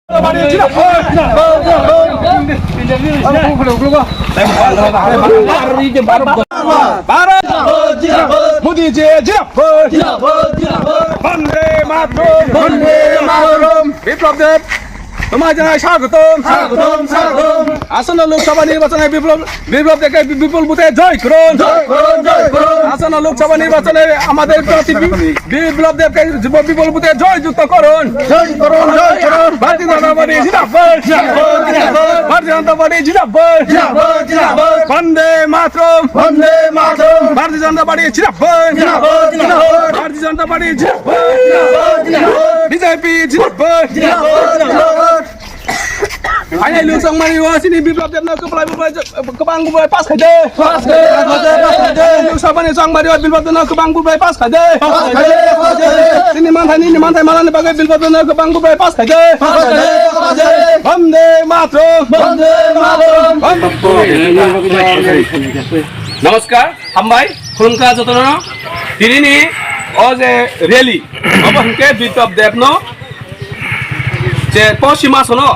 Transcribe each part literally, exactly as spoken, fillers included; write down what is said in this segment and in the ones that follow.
Bharat Modi ji jindabad. Bande Mataram. Bande Mataram. Biplab Deb, তোমায় জানাই স্বাগতম। স্বাগতম, স্বাগতম। আসন্ন লোকসভা নির্বাচনে বিপ্লব, বিপ্লব দেবকে বি-, বিপুল ভোটে জয় করুন। জয় করুন, জয় করুন। আসন্ন লোকসভা নির্বাচনে আমাদের প্রার্থী বি-, বিপ্লব দেবকে বি-, বিপুল ভোটে জয়যুক্ত করুন। জয় করুন, জয় করুন। ভারতীয় জনতা পার্টি জিন্দাবাদ। জিন্দাবাদ, জিন্দাবাদ। ভারতীয় জনতা পার্টি জিন্দাবাদ। জিন্দাবাদ, জিন্দাবাদ। বন্দে মাতরম। বন্দে মাতরম। ভারতীয় জনতা পার্টি জিন্দাবাদ। জিন্দাবাদ, জিন্দাবাদ। ভারতীয় জনতা পার্টি জিন্দাবাদ। জিন্দাবাদ, জিন্দাবাদ। বিজেপি জিন্দাবাদ। জিন্দাবাদ, জিন্দাবাদ। Hai, hai, lungsong mani o, sini Biplab Debno kwplai, kwplai, kwbang bubai pass khaide. Pass khaide, pass khaide, pass khaide. Lungsong mani chong mani o, Biplab Debno kwbang bubai pass khaide. Pass khaide, pass khaide. Sini manthai, nini manthai malani bagwi Biplab Debno kwbang bubai pass khaide. Pass khaide, pass khaide. Bande Mataram. Bande Mataram. Namaskar. Hambai, khulumkha jotono. Tinini o je rally, obo hwnkhe Biplab Debno je poshima sono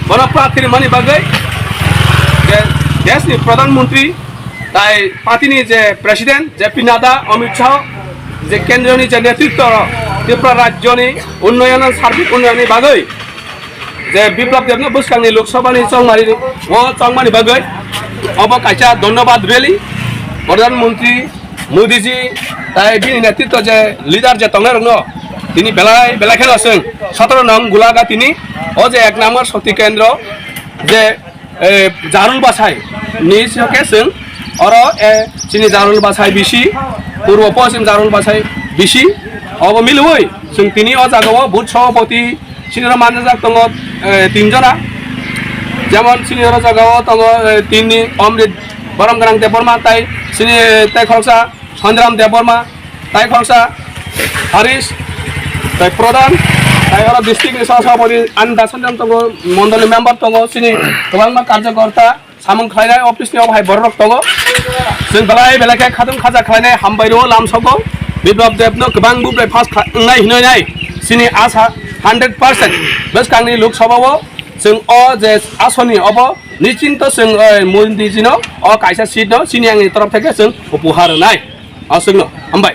bono prarthi rwmani bagwi je deshni Pradhan Mantri tai partyni je President J P Nadda, Amit Shah, je kendroni je netritwo Tripura rajyoni unnoyon, sarbik unnoyonni bagwi je Biplab Debno bwskangni Lok Sabhani chongmari o chongmani bagwi obo kaisa dhonnobad rally. Pradhan Mantri Modi ji tai bini netritwo je leader je tongnairokno tini belai belai kheno chwng sotoro nong Golaghati ni o je ek number Shakti Kendra je eh, Jarul Basai ni soke chwng oro, eh, chini Jarul Basai bisi, Purbo Poschim Jarul Basai bisi, obo milwi chwng tini o jagao booth sabhapati chini oro manjak tongo, eh, tin jona, jemon chini oro jagao tongo, eh, tini Omrit Borom Gwnang Debbarma tai chini, eh, tai khoroksa Sangram Debbarma, tai khoroksa Harish, tai Pradhan, tai oro district ni sahasabhapati ani Dasanjam tongo, mondol ni member tongo, chini kwbangma karjakorta samung khlainai office ni obo hai borok rok tongo. Chwng belai belai khe khatung khaja khlainai hambai rwo lamsogo. Biplab Debno kwbang bubai pass kha-, wngnai hinwi nai chini asa hundred percent. Bwskangni Lok Sabha o chwng o je asoni obo nichinto chwng, eh, Modi jino o kaisa seat no chini angni torof theke chwng upuhar rwnai. Aswkno, hambai.